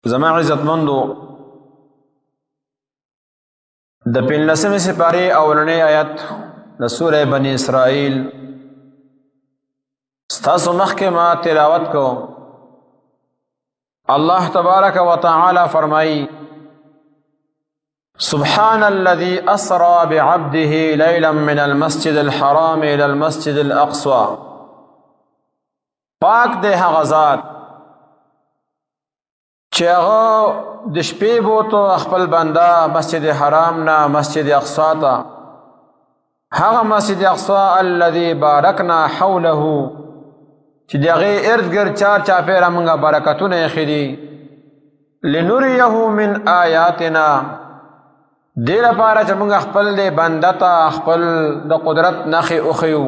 زما عزتمندو، د 15مې سپارې اولنی آیت د سورې بني اسرائیل ستاسو مخکې ما تلاوت کو۔ الله تبارک وتعالی فرمایي: سبحان الذي أسرى بعبده ليلا من المسجد الحرام إلى المسجد الأقصى۔ پاک دی هغه ذات چې هغه د شپې بوتو خپل بنده مسجد حرام نه مسجد اقصا ته، هغه مسجد اقصا الذي بارکنا حوله، چې د هغې ارد ګرد چار چاپېره موږ برکتونه ایښي دي، لنریه من آیاتنا، دې لپاره چې موږ خپل دې بنده ته خپل د قدرت نښې وښیو۔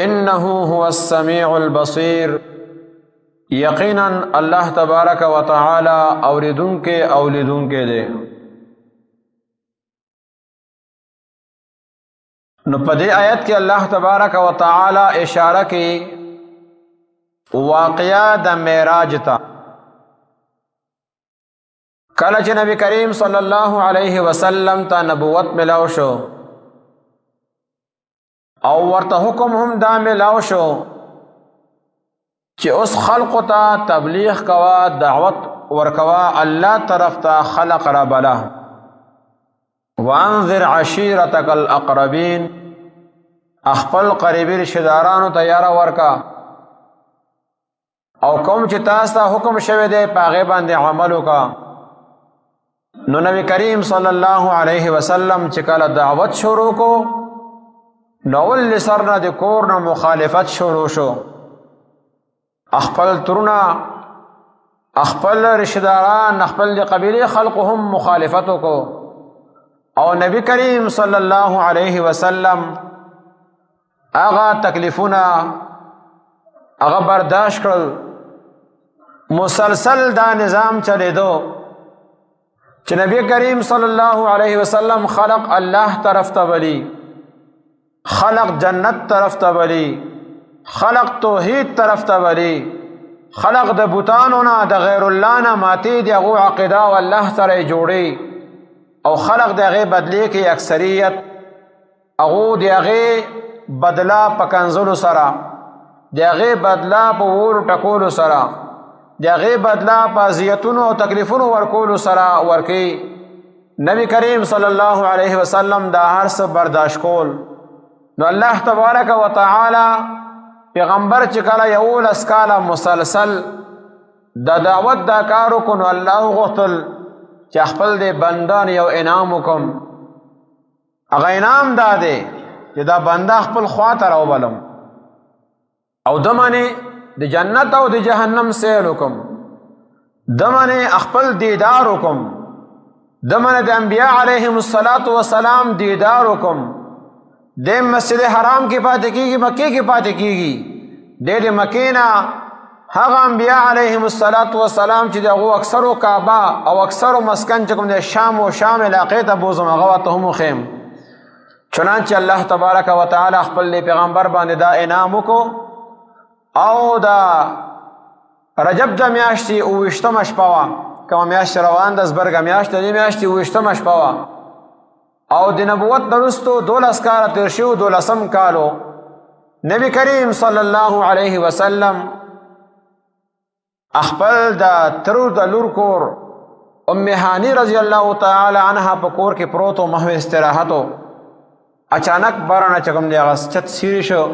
انه هو السمیع البصیر، یقینا الله تبارک وتعالی اوریدونکی او لیدونکی دی۔ نو په دې آیت کې الله تبارک وتعالی اشاره کوي واقعه د معراج ته۔ کله چې نبی کریم صلی الله علیه وسلم ته نبوت ملاو شو او ورته حکم هم دا ملاو شو چې اوس خلقو ته تبلیغ کوه، دعوت ورکوه، الله طرف ته خلق را بله، وانذر عشیرتک الاقربین، خپل قریبي رشتهدارانو ته یاره ورکا، او کوم چې تاسو ته حکم شوی دی په هغې باندې عمل وکړه۔ نو نبی کریم صلی الله علیه وسلم چې کله دعوت شروع کو، نو اول له سر نه د کور نه مخالفت شروع شو، خپل ترونه، خپل رشتهداران، خپل د قبیلې خلقو هم مخالفت وکړو، او نبی کریم صلی الله علیه وسلم هغه تکلیفونه هغه برداشت کړل۔ مسلسل دا نظام چلیدو چې نبی کریم صلی الله علیه وسلم خلق الله طرف ته بلی، خلق جنت طرف ته بلی، خلق توحید طرف ته بلی، خلق د بتانو نه د غیر الله نه ماتې د هغو عقیده او الله سره یې جوړې، او خلق د هغې بدلې کې اکثریت هغو د هغې بدله په کنځلو سره، د هغې بدله په ورو ټکولو سره، د هغې بدله په اذیتونو او تکلیفونو ورکولو سره ورکوي۔ نبی کریم صلی الله علیه وسلم دا هر څه برداشت کول۔ نو الله تبارک وتعالی پیغمبر چې کله 11 کاله مسلسل د دعوت دا کار وکړو، نو الله غوښتل چې خپل دې بندان یو انعام وکړم۔ هغه انعام دا دی چې دا بنده خپل خوا ته راوبلم او ده باندې د جنت او د جهنم سیل وکړم، ده باندې خپل دیدار وکړم، ده باندې د انبیاء علیهم الصلاة والسلام دیدار وکړم۔ د مسجد حرام کې پاتې کېږي، مکې کې پاتې کېږي، د دې مکې نه هغه انبیاء علیهم الصلاة والسلام چې د هغو اکثرو کعبه او اکثرو مسکن چې کوم دی شام او شام علاقې ته بوځم، هغه ورته هم وښیم۔ چنانچه الله تبارک وتعالی خپل پیغمبر باندې دا انعام وکړو او دا رجب د میاشتې 27مه شپه وه، کومه میاشت روان ده زبرګه میاشت، د دې میاشتې 27مه شپه وه، او د نبوت نه وروستو 12 کاله تېر شوي، 12 کالو نبی کریم صلی الله علیه وسلم خپل د ترور د لور کور ام هاني رضی الله تعالی عنها په کور کې پروت و، محو استراحت و۔ اچانک باران چې کوم دی هغه چت سیری شو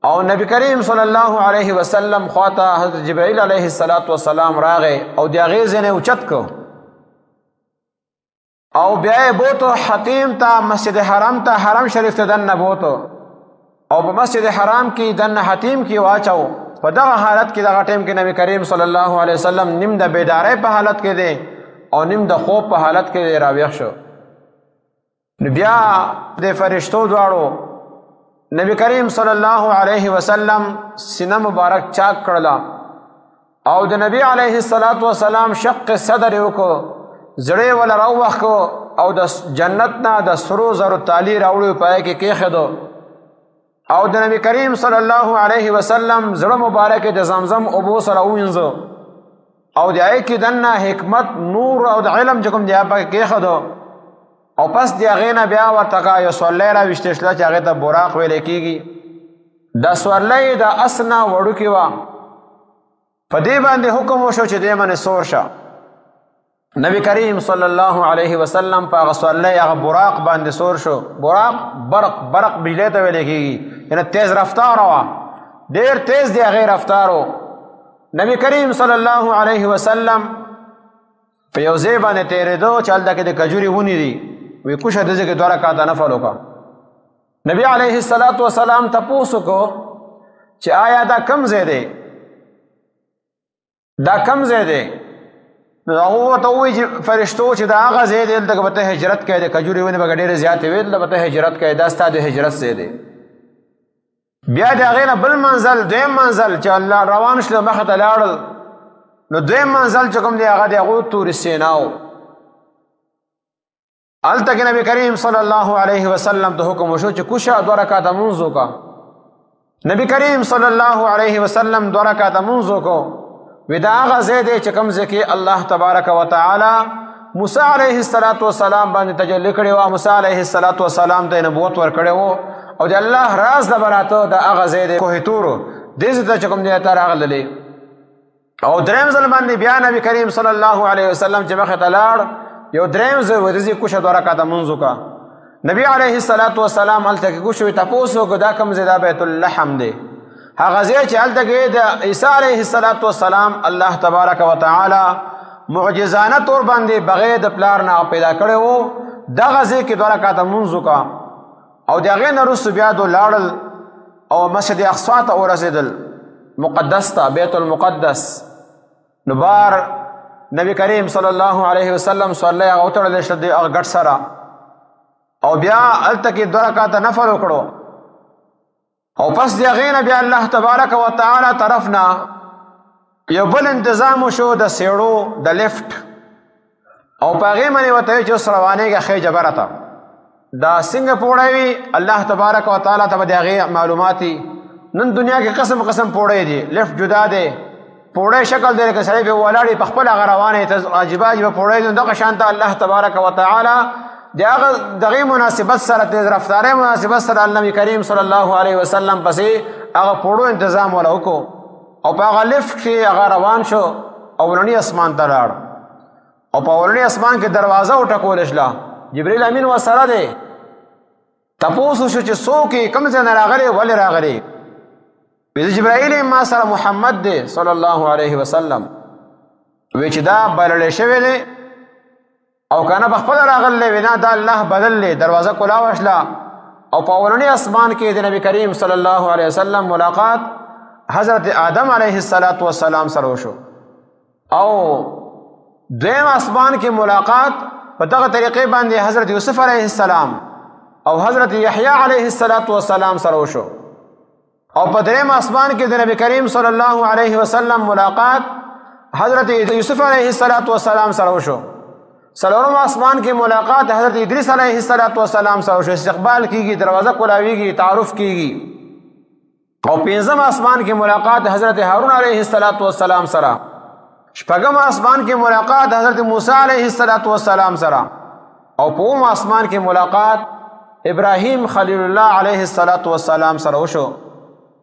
او نبی کریم صلی الله علیه وسلم خواته حضرت جبرائیل علیه الصلاة والسلام راغی او د هغې ځای نه اوچت کړو او بیا یې بوتو حتیم ته، مسجد حرام ته، حرم شریف ته دننه بوتو او په مسجد حرام کې دننه حتیم کې واچو۔ په دغه حالت کې دغه ټایم کې نبی کریم صلی الله علیه وسلم نیم د بیدارۍ په حالت کې دی او نیم د خوب په حالت کې دی، راویښ شو۔ نو بیا د فرشتو دواړو نبی کریم صلی الله علیه وسلم سینه مبارک چاک کړله او د نبی علیه الصلاة والسلام شق صدر یې وکړو، زړه یې وله راووښکو او د جنت نه د سرو زرو تالي راوړو په هغې کې کېښودو او د نبی کریم صلی الله علیه وسلم زړه مبارک د زمزم اوبو سره ووینځو او د هغې کې دننه حکمت، نور او د علم چې کوم دی هغه پکې کېښودو. او پس د هغې نه بیا ورته یو سورلی راویشتې شوله چې هغې ته براق ویلی کېږي. دا سورلی د اس نه وړوکې وه. په دې باندې حکم وشو چې دې باندې سور شه. نبی کریم صلی الله علیه وسلم په هغه سورلی، هغه براق باندې سور شو. براق برق، برق بجلی ته ویلی کېږي، یعنې تیز رفتار وه، ډېر تیز دی هغې رفتار و. نبی کریم صلی الله علیه وسلم په یو ځای باندې تېرېدو چې هلته کې د کجورې ونې دي، وی کوشه دې ځای کې دوه رکعته نفل وکړه. نبی علیه الصلاة والسلام تپوس وکړو چې آیا دا کم ځای دی؟ دا کم ځای دی؟ نو هغه ورته ووایي چې فرشتو چې دا هغه ځای دی دلته کې به ته هجرت کوې، د کجورې ونې به ډېرې زیاتې وې، دلته به ته هجرت کوې، دا ستا د هجرت ځای دی. بیا د هغې نه بل منزل، دویم منزل چې الله روان شول مخه ته لاړل، نو دویم منزل چې کوم دی هغه د هغو تور سینا و. هلته کې نبی کریم صلی الله علیه وسلم ته حکم وشو چې کوشه دوه رکعته لمونځ وکړه. نبی کریم صلی الله علیه وسلم دوه رکعته لمونځ وکړو. وی دا هغه ځای دی چې کوم ځای کې الله تبارک وتعالی موسی علیه الصلاة والسلام باندې تجلی کړې وه، موسی علیه الصلاة والسلام ته نبوت ورکړی و او د الله راز د براته د هغه ځای دی کوه تور، دې ځای ته چې کوم دی ته راغللې. او دریم ځل باندې بیا نبی کریم صلی الله علیه وسلم چې مخې ته لاړ، یو دریم ځای و، دې ځای کوشه دوه رکعته لمونځ وکړه. نبی علیه الصلاة والسلام هلته کې کوشه وي، تپوس وکړو دا کوم ځای؟ دا بیت اللحم دی، هغه ځای چې هلته کې د عیسی علیه الصلاة والسلام الله تبارک وتعالی معجزانه طور باندې بغیر د پلار نه پیدا کړی و، دغه ځای کې دوه رکعته لمونځ وکړه. او د هغې نه وروسته بیا دو لاړل او مسجد اقصا ته ورسېدل، مقدس ته، بیت المقدس. نو بار نبی کریم صلی الله علیه وسلم سورلی هغه وتړلی شو د هغه ګټ سره، او بیا هلته کې دوه رکعته نفل وکړو. او پس د هغې نه بیا الله تبارک وتعالی طرف نه یو بل انتظام وشو د سیړو د لفټ، او په هغې باندې ورته ویل چې اوس روانېږه ښې جبره ته. دا څنګه پوړی وي الله تبارک وتعالی ته به د هغې معلومات وي. نن دنیا کې قسم قسم پوړی دي، لفټ جدا دی، پوړی شکل دی لکه سړی پرې ولاړ وي په خپله هغه روانه وي، عجیبه عجیبه پوړی دی. دغه شان ته الله تبارک وتعالی د هغه دغې مناسبت سره، تیز رفتارۍ مناسبت سره نبی کریم صلی الله علیه وسلم پسې هغه پوړو انتظام وله وکړو. او په هغه لفټ کې هغه روان شو، اولني اسمان ته لاړ، او په اولني اسمان کې دروازه وټکول شوله، جبریل امین ورسره دی. تپوس وشو چې څوک یې، کوم ځای نه راغلی، ولې راغلی؟ وی جبرائیل ما سره محمد دی صلی الله علیه وسلم. وی چې دا بللی شوی دی او که نه په خپله راغلی؟ وی نه، دا الله بللی. دروازه کولاوه شله او په اولني اسمان کې د نبی کریم صلی الله علیه وسلم ملاقات حضرت آدم علیه الصلاة والسلام سره وشو. او دویم اسمان کې ملاقات په دغه طریقې باندې حضرت یوسف علیه السلام او حضرت یحیی علیه الصلاة والسلام سره وشو. او په دریم اسمان کې د نبی کریم صلی الله علیه وسلم ملاقات حضرت یوسف علیه الصلاة والسلام سره وشو. څلورم اسمان کې ملاقات حضرت ادریس علیه الصلاة والسلام سره وشو. استقبال کیږي، دروازه کولاویږي، تعارف کیږي. او پنځم اسمان کې ملاقات حضرت هارون علیه الصلاة والسلام سره. شپږم اسمان کې ملاقات حضرت موسی علیه الصلاة والسلام سره. او په اووم اسمان کې ملاقات ابراهیم خلیل الله علیه الصلاة والسلام سره وشو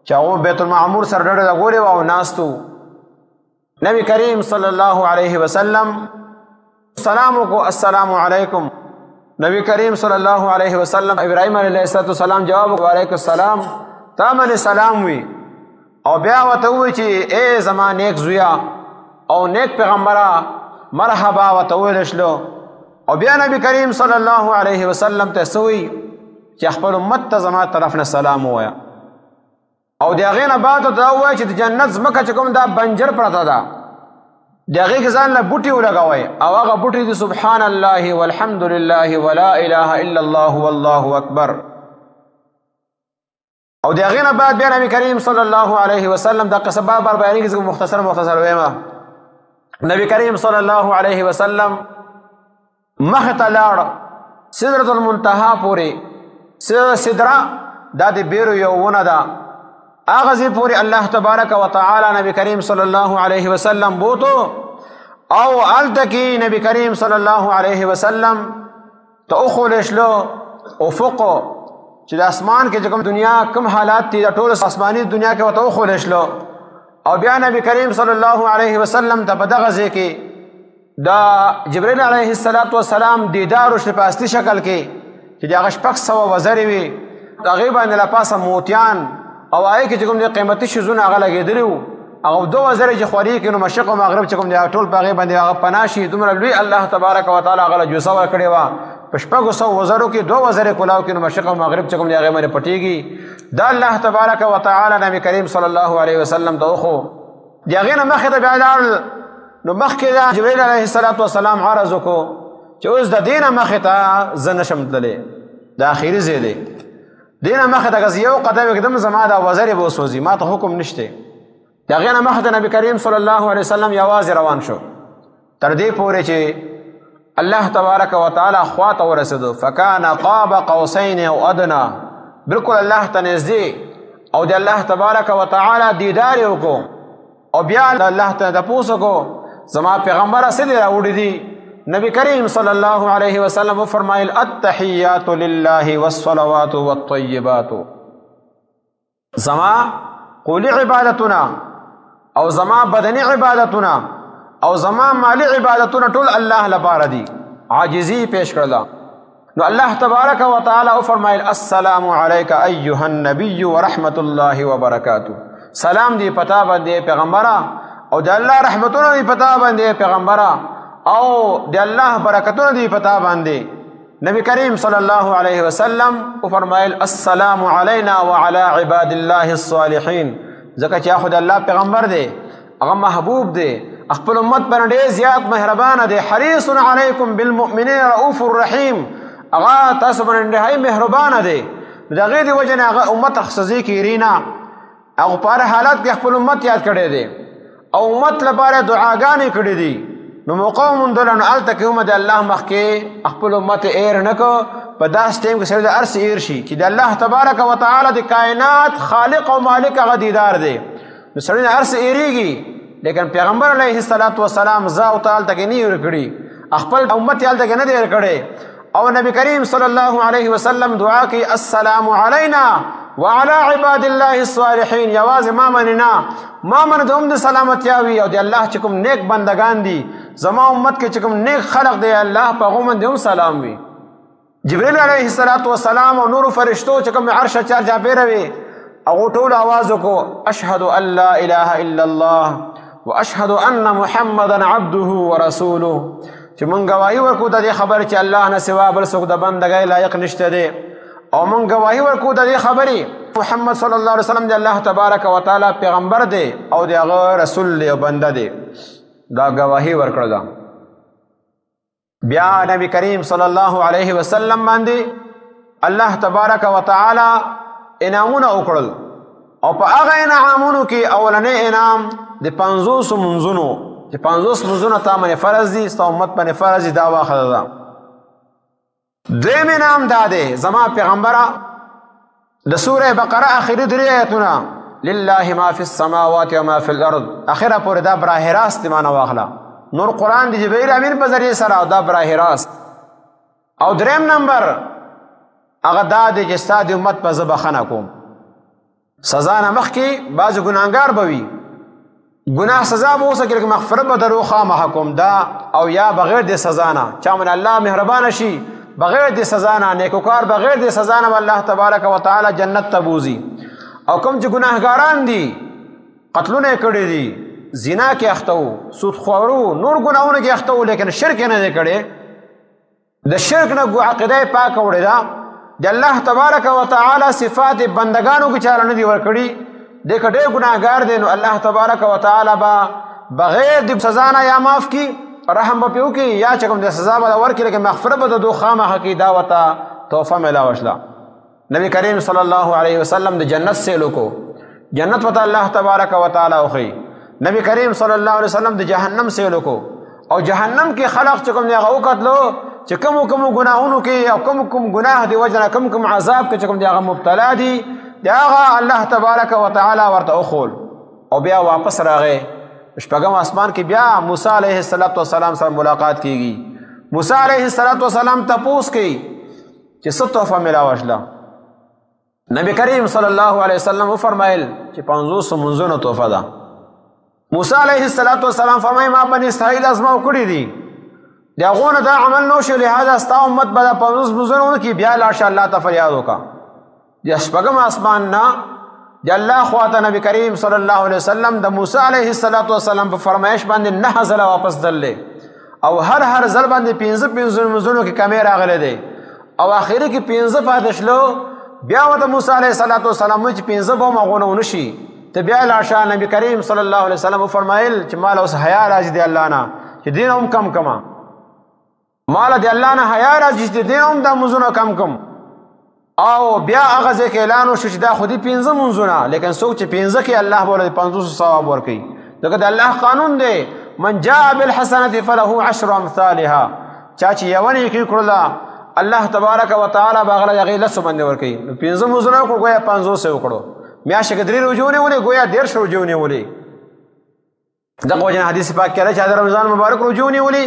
چې هغه بیت المعمور سره ډډه لګولې وه او ناست وو. نبی کریم صلی الله علیه وسلم سلام وکړو، السلام علیکم. نبی کریم صلی الله علیه وسلم ابراهیم علیه السلام جواب وکړو، وعلیکم السلام، تا باندې سلام وي. او بیا ورته ووایي چې ای زما نیک زویا او نیک پیغمبره، مرحبا ورته وویل شلو. او بیا نبی کریم صلی الله علیه وسلم ته څه وایي چې خپل امت ته زما طرف نه سلام ووایه. او د هغې نه بعد ورته دا ووایه چې د جنت ځمکه چې کوم دا بنجر پرته ده، د هغې کې ځان له بوټي ولګوئ، او هغه بوټي دي سبحان الله والحمد لله ولا اله الا الله والله اکبر. او د هغې نه بعد بیا نبی کریم صلی الله علیه وسلم دا قصه بار بار بیانېږي، ځکه مختصر مختصر وایم. نبی کریم صلی الله علیه وسلم مخې ته لاړ سدرة المنتهى پورې. سدره دا د بیرو یو ونه ده، هغه ځای پورې الله تبارک وتعالی نبی کریم صلی الله علیه وسلم بوتو. او هلته کې نبی کریم صلی الله علیه وسلم ته وښولی شلو افق، چې د اسمان کې چې کوم دنیا کوم حالات دي، د ټول آسماني دنیا کې ورته وښولی شلو. او بیا نبی کریم صلی الله علیه وسلم ته په دغه ځای کې د جبرئیل علیه السلام دیدار وشو په اصلي شکل کې، چې د هغه 600 وزرې وې، د هغې باندې له پاسه موتیان او هغې کې چې کوم د قیمتي شیزونه هغه لګېدلي وو. هغه دوه وزرې چې خورې کړي نو مشرق او مغرب چې کوم دی هغه ټول په هغې باندې هغه پناه شي. دومره لوی الله تبارک وتعالی هغه له جوسه ورکړې وه. په 600 وزرو کې دوه وزرې کلاو کې نو مشرق او مغرب چې کوم دی هغې باندې پټېږي. دا الله تبارک وتعالی نبی کریم صلی الله علیه وسلم ته وښو. د هغې نه مخې ته بیا لاړل، نو مخکې دا جبرئیل علیه السلام عرض وکړو چې اوس د دې نه مخې ته زه نه شم تللی، دا اخري ځای دی. دې نه مخې ته که زه یو قدم ږدم زما دا وزرې به وسوځي، ما ته حکم نشته. د هغې نه مخې ته نبی کریم صلی الله علیه وسلم یوازې روان شو تر دې پورې چې الله تبارک وتعالی خوا ته ورسېدو. فکان قاب قوسین او ادنا، بالکل الله ته نږدې، او د الله تبارک وتعالی دیدار یې وکړو. او بیا الله ته تپوس وکړو زما پیغمبره څه دې راوړي دي؟ نبی کریم صلی الله علیه وسلم وفرمایل التحیات لله والصلوات والطیبات. زما قولی عبادتونه او زما بدني عبادتونه او زما مالی عبادتونه ټول الله لپاره دي. عاجزي پیش کړله. نو الله تبارک وتعالی وفرمایل السلام علیک ایها النبی ورحمة الله وبرکاته. سلام دی پتا باندې پیغمبره، او د الله رحمتونه دی پتا باندې پیغمبره، او د الله برکتونه دی پتا باندې. نبی کریم صلی الله علیه وسلم وفرمایل السلام علینا وعلى عباد الله الصالحین. ځکه چې خو د الله پیغمبر دی، هغه محبوب دی، خپل امت باندې ډېر زیات مهربان دی، حریص علیکم بالمؤمنین رؤوف الرحیم. هغه تاسو باندې ډېر مهربان دی. د هغې د وجې نه هغه امت سزې کېري نه، هغه په هر حالت کې خپل امت یاد کړی دی او امت لپاره دعاګانې کړې دي. نو موقع وموندله، نو هلته کې هم د الله مخکې خپل امت ایر نه کړ. په داسې ټایم کې سړی د هر څه ایر شي چې د الله تبارک وتعالی د کائنات خالق او مالک هغه دیدار دی، نو سړی د هر څه ایرېږي. لیکن پیغمبر علیه السلام زه او ته هلته کې نه ایر کړي، خپل امت یې هلته کې نه دی ایر کړی. او نبی کریم صلی الله علیه وسلم دعا کوي السلام علینا وعلى عباد الله الصالحین. یوازې ما منې نه، ما منې د هم د سلامتیا وي او د الله چې کوم نیک بندګان دي، زما امت کې چې کوم نیک خلق دی، الله په هغو باندې هم سلام وي. جبرئیل علیه السلام او نورو فرشتو چې کوم عرش چار چاپېره وي، هغو ټولو اواز وکړو اشهد ان لا اله الا الله واشهد ان محمدا عبده ورسوله، چې مونږ ګواهي ورکو د دې خبرې چې الله نه سوا بل څوک د بندګۍ لایق نشته دی، او مونږ ګواهي ورکو د دې خبرې محمد صلی الله علیه وسلم د الله تبارک وتعالی پیغمبر دی او د هغه رسول دی او بنده دی. دا ګواهي ورکړله. بیا نبی کریم صلی الله علیه وسلم باندې الله تبارک وتعالی انعامونه وکړل، او په هغه انعامونو کې اولنی انعام د 50 منځونو، چې 50 منځونه تا باندې فرض دي، ستا امت باندې فرض دي، دا واخله ده. دویم انعام دا دی زما پیغمبره د سوره بقره اخري درې آیتونه لله ما فی السماوات وما فی الارض، اخره پورې دا براه راست معنا واخله. نور قرآن د جبرئیل امین په ذریعه سره او دا براه راست. او دریم نمبر هغه دا دی چې ستا د امت په زه بخښنه کوم. سزا نه مخکې بعضې ګناهګار به وي، ګناه سزا به اوسه کې لکه مغفرت به درو خامخا کوم دا، او یا بغیر د سزا نه چا من الله مهربانه شي، بغیر د سزا نه نیکوکار بغیر د سزا نه الله تبارک وتعالی جنت ته بوځي. او کوم چې ګناهګاران دي، قتلونه یې کړي دي، زنا کې اخته وو، سودخوارو، نور ګناهونه کې اخته وو، لیکن شرک یې نه دی کړی، د شرک نه عقیده یې پاکه وړې ده، د الله تبارک وتعالی صفات بندګانو کې چاله نه دي ورکړي، دی که ډېر ګناهګار دی نو الله تبارک وتعالی به بغیر د سزا نه یا معاف کړي، رحم به پرې وکړي، یا چې کوم د سزا به ورکړي، لیکن مغفرت به د دوی خامخا کړي. دا ورته تحفه میلاوه شوه. نبی کریم صلی الله علیه وسلم د جنت سیل وکړو، جنت ورته الله تبارک وتعالی وښیي. نبی کریم صلی الله علیه وسلم د جهنم سیل وکړو، او جهنم کې خلق چې کوم دی هغه وکتلو چې کوم کوم ګناهونو کې او کوم کوم ګناه دی وجه نه کوم کوم عذاب کې چې کوم دی هغه مبتلا دي، د هغه الله تبارک وتعالی ورته وښول. او بیا واپس راغی. شپږم اسمان کې بیا موسی علیه السلام سره ملاقات کیږي. موسی علیه السلام تپوس کوي چې څه تحفه ملاوه شله. نبی کریم صلی الله علیه وسلم وفرمایل چې 50 منځونو تحفه ده. موسی علیه السلام فرمایي ما بني اسرائیل ازماو کړي دي، د هغو نه دا عمل نو شو، لهذا ستا امت به دا 50 منځونه ونه بیا لاړ شه الله ته فریاد وکړه. د شپږم اسمان نه د الله خواته نبی کریم صلی الله علیه وسلم د موسی علیه السلام په فرمایش باندې 9 ځله واپس ځللی او هر هر ځل باندې 5 5 منځونو کې کمی راغلی دی او آخري کې 5 پاتې شلو. بیا ورته موسی علیه السلام وایي چې 5 به هم هغو نه ونه شي، ته بیا لاړ شه. نبی کریم صلی الله علیه وسلم وفرمایل چې ماله اوس حیا راځي د الله نه چې دین هم کم کمه، ماله د الله نه حیا راځي چې دین هم دا منځونه کم کم. او بیا هغه ځای کې اعلان وشو چې دا خو دي 5 منځونه، لیکن څوک چې 5 کې الله به ورته 50 ثواب ورکوي، ځکه د الله قانون دی من جاء بالحسنة فله عشر امثالها، چا چې یوه نیکي کړله الله تبارک وتعالی به هغه له هغې لسو باندې ورکوي. نو 5 منځونه وکړو ګویا 50 یې وکړو، میاشت کې 3 روژې ونیولې ګویا 30 روژې ونیولې. دغه وجه نه حدیث پاک کې راځي چې د رمضان مبارک روژې ونیولې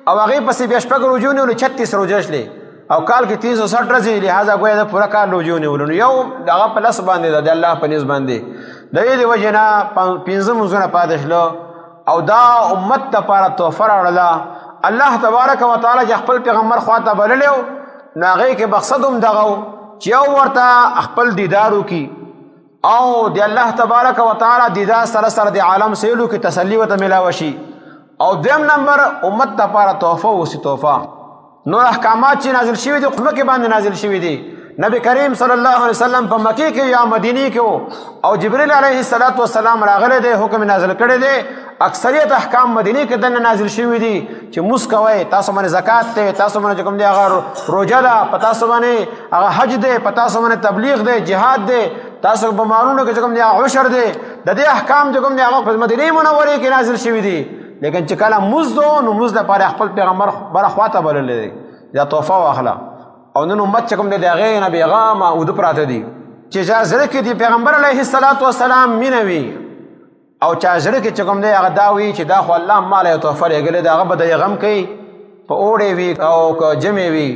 او هغې پسې بیا 6 روژې ونیولې 36 روژې شلې او کال کې 360 ورځې، لهذا ګویا د پوره کال روژې ونیولو. نو یو دغه په لس باندې ده د الله په نزد باندې. د دې وجې نه 5 منځونه پاتې شلو او دا امت دپاره تحفه راوړله. الله تبارک وتعالی چې خپل پیغمبر خواته بللی و، نو هغې کې مقصد هم دغه و چې یو ورته خپل دیدار وکړي او د الله تبارک وتعالی دیدار سره سره د عالم سیلو کې تسلی ورته میلاوه شي، او دویم نمبر امت دپاره تحفه اوسي. تحفه نور احکامات چې نازل شوي دي مکې باندې نازل شوي دي. نبی کریم صلی الله علیه وسلم په مکې کې یا مدینې کې او جبرئیل علیه السلام راغلی دی، حکم نازل کړی دی. اکثریت احکام مدینې کې دننه نازل شوي دي چې مونځ کوئ، تاسو باندې زکات دی، تاسو باندې چې کوم دی هغه روژه ده، په تاسو باندې هغه حج دی، په تاسو باندې تبلیغ دی، جهاد دی، تاسو په مالونو کې چې کوم دی هغه عشر دی. د دې احکام چې کوم دی هغه په مدینې منورې کې نازل شوي دي. لیکن چې کله مونځ دو نو مونځ دپاره خپل پیغمبر بره خواته بللی دی، دا تحفه واخله. او نن امت چې کوم دی د هغې نه بېغامه اوده پراته دي چې چا زړه کې د پیغمبر علیه السلام مینه وي او چا زړه کې چې کوم دی هغه دا وي چې دا خو الله ماله یو تحفه لېږلې ده، هغه به د غم کوي، په اوړی وي او که ژمی وي،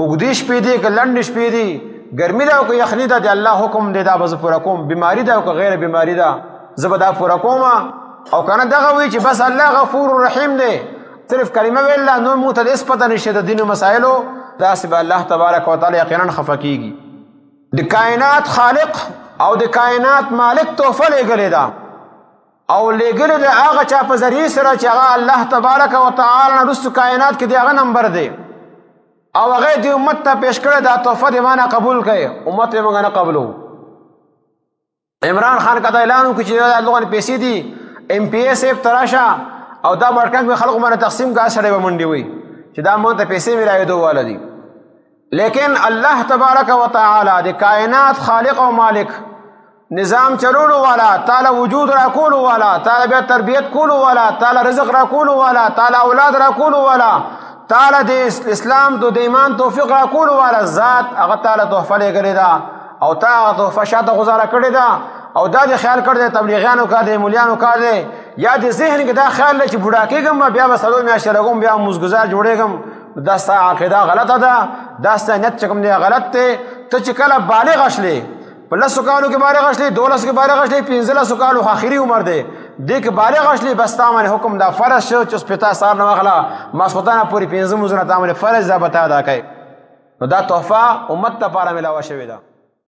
اوږدې شپې دي که لنډې شپې دي، ګرمي ده او که یخني ده، د الله حکم دی دا به زه پوره کوم، بیماري ده او که غیر بیماري ده زه به دا پوره کوم. او که نه دغه وي چې بس الله غفور رحیم دی، صرف کلمه ویله نور موږ ته هېڅ پته نشته د دینو مسایلو، داسې به الله تبارک وتعالی یقینا خفه کیږي. د کائنات خالق او د کائنات مالک تحفه لېږلې ده او لېږلې ده هغه چا په ذریعې سره چې هغه الله تبارک وتعالی نه وروسته کائنات کې د هغه نمبر دی او هغه دې امت ته پیش کړی دا تحفه دې ما نه قبول کړئ، امت یې موږ نه قبلو. عمران خان که دا اعلان وکړي چې دا لغونې پیسې دي ایم پي ایس ایپ ته راشه او دا برکان به خلکو باندې تقسیم کړه، سړی به منډې وي چې دا موږ ته پیسې ملاوېدو والا دي. لیکن الله تبارک وتعالی د کائنات خالق او مالک، نظام چلولو والا، تعالی وجود راکولو والا، تعالی بیا تربیت کولو والا، تعالی رزق راکولو والا، تعالی اولاد راکولو والا، تعالی د اسلام د ایمان توفیق راکولو والا ذات هغه تعالی تحفه لېږلې ده او تا هغه تحفه شاته غزاره کړې ده. او دا د خیال کړی دی تبلیغیانو کار دی، مولیانو کار دی، یا د ذهن کې دا خیال دی چې بوډا کېږم بیا به 4 میاشتې لګوم بیا مزګزار جوړېږم، دا ستا عقیده غلطه ده، دا ستا نیت چې کوم دی غلط دی. ته چې کله بالغ شلې، په 10 کالو کې بالغ شلې، 12 کې بالغ شلې، 15 کالو خو آخري عمر دی، دې کې بالغ شلې، بس تا باندې حکم دا فرض شو چې اوس پتا سهار نه واخله ماسخوتنه پورې 5 لمونځونه تا باندې فرض ده به تا ادا کوې. نو دا تحفه امت دپاره ملاوه شوې ده.